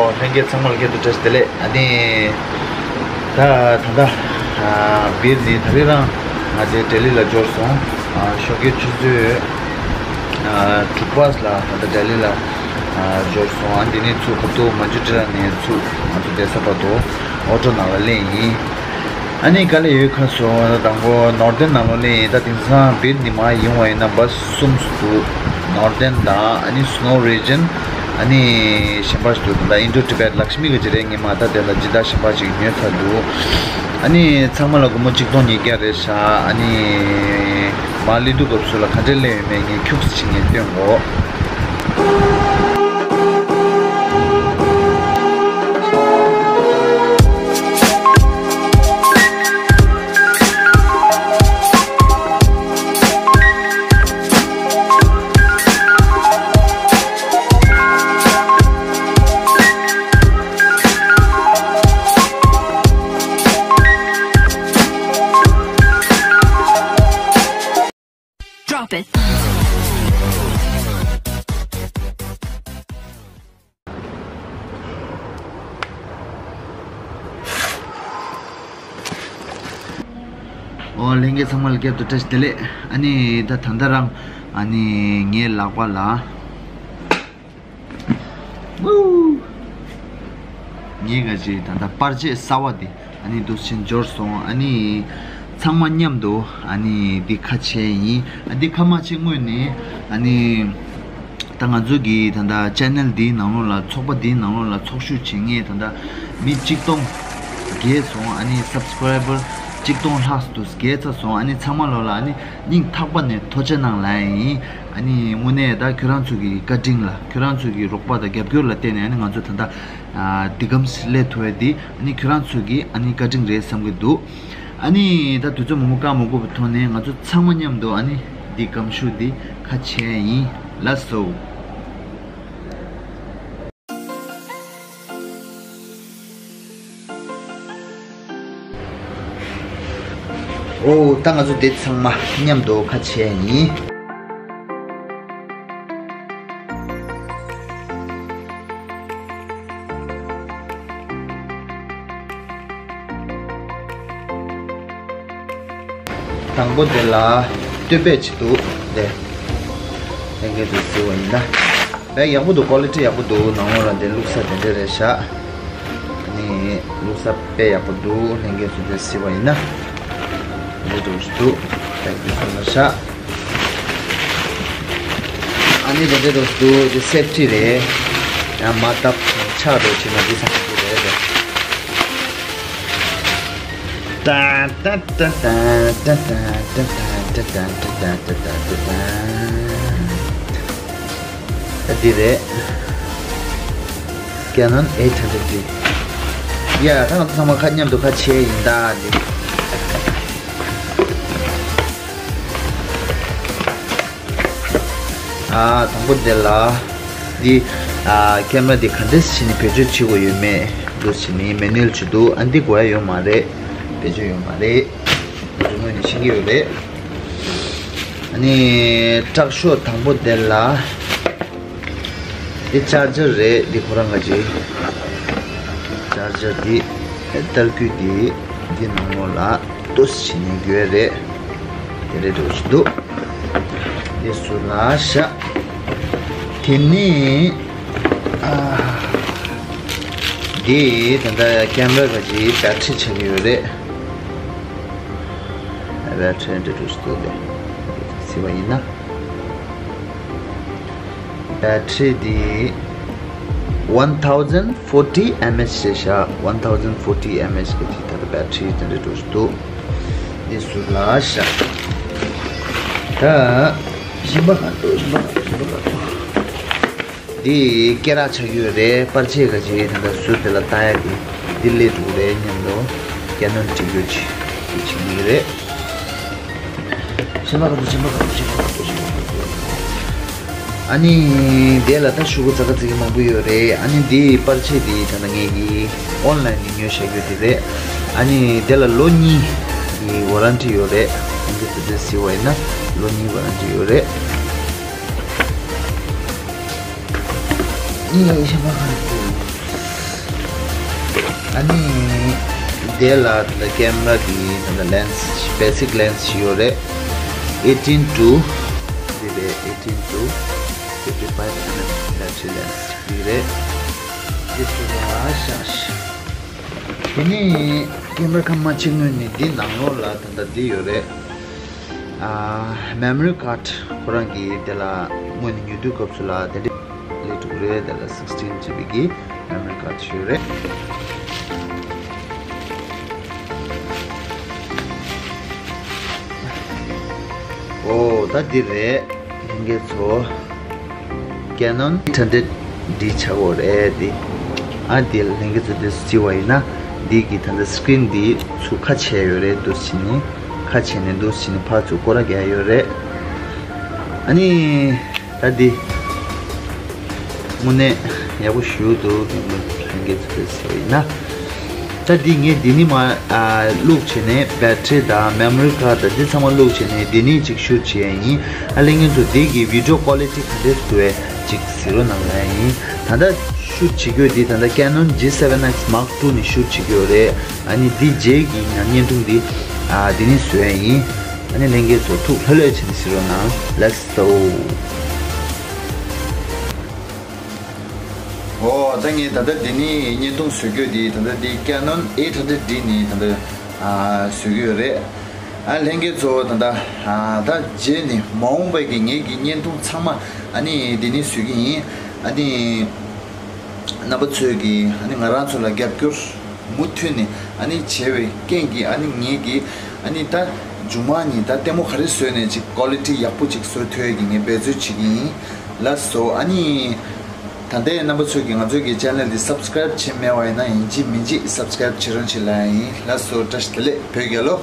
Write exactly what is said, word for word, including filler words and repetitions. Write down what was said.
ལྷན་རྒྱས་ཚང་མ་ལ་སྐྱབས་སུ་བཀྲ་ཤིས་བདེ་ལེགས། ཨ་ནི་ད་ད་ལྟ་ཨ་བིར་ནི་ད་རེས་རང་ང་དེ་ལྡི་ལི་ལ་འབྱོར་སོང་། ཨ་ཞོགས་ཀའི་ཆུ་ཚོད་ཨ་དྲུག་པ་ལ་ད་ལྟ་ལྡི་ལི་ལ་ཨ་འབྱོར་སོང་། ཨ་འདི་ནས་ཚུར་ཁ་ཐུག་མན་ཇུ་ཊི་ར་ནས་ཚུར་ང་ཚོ་བསྡད་ས་བར་དུ་ཨོ་ཊོ་ནང་ལ་སླེབས་ཡིན། ཨ་ནི་ག་ལེ་ཡོད་ཁ་སོ། ད་དང་པོ་ནོར་ཐེརན་ནང་ལོགས་ལ་ཡིན། ད་དེང་སང་བིར་ནི་མ་ཡིན་བ་ཡིན་ན་བྷ་སི་གསུམ་འདུག་ནོར་ཐེརན་དང་ཨ་ནི་སི་ནོ་རི་ཇན། ཨ་ནི་གཞན་པ་ཞིག་འདུག་ད་ཨིན་ཌོ་ཊི་བེཊ་ལག་ཤི་མི་གི་ཅི་རེད། ངས་མ་ད་དེ་ལ་སྦྱིན་བདག་གཞན་པ་ཞིག་ཉོས་ཚར་འདུག་ཨ་ནི་ཚང་མ་ལ་སྒོར་མོ་གཅིག་སྟོང་ཉིས་བརྒྱ་རེད་ཤག་ཨ་ནི་མ་སླེབས་དུས་སྐབས་སུ་ལ་ག་འདྲས་སླེབས་ཡོད་མེད་ངས་ཁྱུག་ཙམ་ཞིག་ངས་སྟོན་གོ། Drop it. ཨོ་ལྷན་རྒྱས་ཚང་མ་ལ་སྐྱབས་སུ་བཀྲ་ཤིས་བདེ་ལེགས། ཨ་ནི་ད་ད་ལྟ་རང་ཨ་ནི་ངའི་ལག་པ་ལ། ངའི་ག་ཅིག་ད་ལྟ་པར་ཆས་གསར་བ་འདི་ཨ་ནི་འདུག་སེ་འབྱོར་སོང་། ཨ་ནི་ཚང་མ་མཉམ་དུ་ཨ་ནི་འདི་ཁ་ཕྱེ་ཡིན། ཨ་འདི་ཁ་མ་ཕྱེ་སྔོན་ནས་ཨ་ནི་ད་ང་ཚོ་གི་ད་ལྟ་ཅེ་ནལ་འདིའི་ནང་ལོགས་ལ་ཚོགས་པ་འདིའི་ནང་ལོགས་ལ་ཚོགས་ཞུགས་བྱེད་མཁན་ད་ལྟ་མི་གཅིག་སྟོང་བརྒལ་སོང་། ཨ་ནི་སབ་སི་ཀ་རའི་བར་གཅིག་སྟོང་ལྷག་འདུག་བརྒལ་ཚར་སོང་། ཨ་ནི་ཚང་མ་ལོ་ལ་ཨ་ནི་སྙིང་ཐག་པ་ནས་ཐུགས་རྗེ་གནང་ལབ་ཡིན། ཨ་ནི་དངོས་གནས་ད་ཁྱོད་རང་ཚོ་གི་བཀའ་དྲིན་ལ་ཁྱོད་རང་ཚོ་གི་རོགས་པ་དང་རྒྱབ་སྐྱོར་ལ་བརྟེན་ནས་ཨ་ནི་ང་ཚོ་ད་ལྟ་ཨ་འདི་གམ་སླེབས་ཐུབ་པ་འདི་ཨ་ནི་ཁྱོད་རང་ཚོ་གི་ཨ་ནི་བཀའ་དྲིན་རེད་བསམ་གྱི་འདུག་ཨ་ནི་ད་དུས་ཚོད་མང་པོ་བཀག་མ་དགོས་པའི་ཐོག་ནས་ང་ཚོ་ཚང་མ་མཉམ་དུ་ཨ་ནི་འདི་སྒམ་ཤུགས་འདི་ཁ་ཕྱེ་ཡིན། ལགས་སོ། ཨོ་ད་ང་ཚོ་འདི་ཚང་མ་མཉམ་དུ་ཁ་ཕྱེ་ཡིན། དང་པོ་དེ་ལ་སྟོད་པས་བྱེད་འདུག་དེ་ལྷན་རྒྱས་ཚོས་གཟིགས་པ་ཡིན་ན། དཔེ་ཡག་པོ་འདུག་ཀོ་ལི་ཊི་ཡག་པོ་འདུག་ནང་ལོགས་ལ་དེ་བླུགས་ས་དེ་འདྲ་རེད་ཤག་ཨ་ནི་བླུགས་ས་དཔེ་ཡག་པོ་འདུག་ལྷན་རྒྱས་ཚོས་དེ་གཟིགས་པ་ཡིན་ན། དེ་འདྲ་འདུག་འདུག་དཔེ་འདུག་སོང་ན་ཤག་ཨ་ནི་དེ་འདྲ་འདུག་འདུག་དེ་སེབ་ཊི་རེད། ཡང་མ་བཏབ་ཆག་འགྲོ་ཕྱིན་ན་འདི་ཚང་མ་འདི་རེད་དེ། ཏན་ཏན་ཏན། ད་འདི་རེད། Canon eight hundred D། ཡ་ད་ང་ཚོ་ཚང་མ་ཁ་མཉམ་དུ་ཁ་ཕྱེ་ཡིན་ད་འདི། ཨ་དང་པོ་དེ་ལ་འདི་ཨ་ཀེམ་ར་འདི་ག་འདྲས་བྱས་ནས་བེད་སྤྱོད་བྱེད་དགོས་ཡོད་མེད་འདུག་བྱས་ནས་མེ་ནུ་ཨལ་བྱེད་འདུག་ཨ་འདི་དགོས་ཡ་ཡོད་མ་རེད། བེད་སྤྱོད་ཡོད་མ་རེད། ང་ཚོ་དངོས་ནས་ཤེས་ཀྱི་ཡོད་རེད། ཨ་ནི་དྲག་ཤོས་དང་པོ་དེ་ལ་འདི་ཅར་ཇར་རེད། འདི་ཁོ་རང་ག་ཅིག་ཅར་ཇར་འདི་ཏར་སྐུད་འདི་འདི་ནང་ལོགས་ལ་ཏོག་ཙམ་བྱས་ནས་དགོས་རེད། དེ་རེད་འགྲོ་བཞིན་འདུག་དེ་ཟུར་ལ་བཞག་དེ་ནས་ཨ་འདི་ད་ལྟ་ཀེམ་ར་ག་ཅིག་བེ་ཊི་རི་ཆགས་ཀྱི་ཡོད་རེད། བེ་ཊི་རི་འདྲ་འགྲོ་བཞིན་འདུག་དེ་གཟིགས་པ་ཡིན་ན། བེ་ཊི་རི་འདི་one thousand forty mAh རེད་ཤག one thousand forty mAh གི་དེ་ད་ལྟ་བེ་ཊི་རི་དེ་འདྲ་འགྲོ་བཞིན་འདུག་འདི་ཟུར་ལ་བཞག་ད་གཞན་པ་ག་འདུག་གཞན་པ་ག་འདུག་གཞན་པ་ག་འདུག་འདི་སྐེ་རགས་ཆགས་ཀྱི་ཡོད་རེད། པར་ཆས་ག་ཅིག་ད་ལྟ་ཟུར་དེ་ལ་བཏང་ཡག་གི་འདི་སླེབས་འདུག་རེད་སྙམ་དུ་ཀེ་ནོན་བྲིས་ཡོད་ཅིག་འདི་བྱེད་ཀྱི་ཡོད་རེད། གཞན་པ་ག་འདུག་གཞན་པ་ག་འདུག་གཞན་པ་ག་འདུག་གཞན་པ་ག་འདུག་ཨ་ནི་དེ་ལ་ད་ཤོག་གུ་ཙག་ཙིག་མང་པོ་ཡོད་རེད། ཨ་ནི་འདི་པར་ཆས་འདི་ད་ལྟ་ངས་ཀྱི་ཨོན་ལན་ནས་ཉོས་བཞག་རྒྱུ་དེ་རེད། ཨ་ནི་དེ་ལ་ལོ་གཉིས་ཀྱི་ཝ་རན་ཊི་ཡོད་རེད། ཨ་ནི་དེ་ཚོ་གཟིགས་པ་ཡིན་ན་ལོ་གཉིས་ཝ་རན་ཊི་ཡོད་རེད། ཨ་ནི་གཞན་པ་ག་རེ་འདུག་ཨ་ནི་དེ་ལ་ད་ལྟ་ཀེམ་ར་གི་ད་ལྟ་ལེན་སི་བེ་སིག་ལེན་སི་ཡོད་རེད། eighteen to འདི་རེད། eighteen to fifty five mm battery lens འདི་རེད། འདི་ཚོ་ལ་ཤ་ཤ། དེ་ནི་ཀེམ་ར་ཁ་མ་ཕྱེ་སྔོན་ནས་འདི་ནང་ལོགས་ལ་ད་ལྟ་འདི་ཡོད་རེད། ཨ་མེ་མོ་རི་ཀཱཌ་ཁོ་རང་གི་དེ་ལ་སྔོན་ནས་ཉོ་དུས་སྐབས་སུ་ལ་དེ་འདྲ་ལས་འགྲོ་གི་རེད། དེ་ལ་sixteen G B གི་མེ་མོ་རི་ཀཱཌ་ཡོད་རེད། ཨོ་ད་འདི་རེད། ལྷན་རྒྱས་ཚོ། Canon eight hundred D ཆགས་ཡོད་རེད་དེ། ཨ་དེ་ལྷན་རྒྱས་ཚོ་དེ་ཚོ་བརྩི་བ་ཡིན་ན། འདི་གི་ད་ལྟ་སི་ཀི་རིན་འདི་ཚུར་ཁ་ཕྱེ་ཡོད་རེད། འདུག་སེ་བྱས་ནས་ཁ་ཕྱེ་ནས་འདུག་སེ་བྱས་ནས་ཕར་ཚུར་སྐོར་ར་རྒྱག་ཡོད་རེད། ཨ་ནི་ད་འདི་དངོས་གནས་ཡག་པོ་ཞེ་པོ་འདུག་ལྷན་རྒྱས་ཚོ་དེ་ཚོ་ཡིན་ན། ད་འདི་ངས་འདི་ནི་མ་ཨ་བླུགས་བྱས་ནས་battery དང་memory card དང་འདི་ཚང་མ་བླུགས་བྱས་ནས་འདི་ནི་ཅིག་shoot བྱས་ཡིན། ཨ་ལྷན་རྒྱས་ཚོ་འདི་གི་video quality ག་འདྲས་བཟོ་ཡས་ཅིག་གཟིགས་རོགས་གནང་ལབ་ཡིན། ད་ལྟ་shoot བྱེད་རྒྱུ་འདི་ད་ལྟ་Canon G seven X Mark two ནས་shoot བྱེད་རྒྱུ་རེད། ཨ་ནི་འདི་རྗེས་ཀྱི་ང་བརྙན་ཐུང་འདི་ཨ་འདི་ནས་བཟོ་ཡས་ཡིན། ཨ་ནི་ལྷན་རྒྱས་ཚོ་ཐུགས་ལྷོད་ལྷོད་བྱས་ནས་གཟིགས་རོགས་གནང་། Let's go. ཨོ་ད་ངས་ད་ལྟ་འདི་ནི་བརྙན་ཐུང་བཟོ་རྒྱུ་འདི་ད་ལྟ་འདི་Canon eight hundred D ནི་ད་ལྟ་ཨ་བཟོ་གི་ཡོད་རེད། ཨ་ལྷན་རྒྱས་ཚོ་ད་ལྟ་ཨ་ད་རྗེས་ནས་མ་འོངས་པའི་གི་ངེད་ཀྱི་བརྙན་ཐུང་ཚང་མ་ཨ་ནི་འདི་ནི་བཟོ་གི་ཡིན། ཨ་ནི་རྣམ་པ་ཚོས་ཀྱི་ཨ་ནི་ང་རང་ཚོ་ལ་རྒྱབ་སྐྱོར་མུ་མཐུད་ནས་ཨ་ནི་བྱས་པའི་རྐྱེན་གྱིས་ཨ་ནི་ངེད་ཀྱི་ཨ་ནི་ད་མཇུག་མ་ནི་ད་ལྟད་མོ་ག་རེ་བཟོས་ནས་ཅིག་quality ཡག་པོ་ཅིག་བཟོ་ཐུབ་ཡས་ཀྱི་ངས་འབད་རྩོལ་བྱེད་ཀྱི་ཡིན། ལགས་སོ། ཨ་ནི་ད་ལྟའི་རྣམ་པ་ཚོས་ཀྱི་ང་ཚོའི་གི་channel འདི་subscribe བྱས་མེད་པ་ཡིན་ན་ཡིན་གཅིག་མིན་གཅིག་subscribe བྱེད་རོགས་བྱེད་ལབ་ཡིན། ལགས་སོ། བཀྲ་ཤིས་བདེ་ལེགས། བོད་རྒྱལ་ལོ།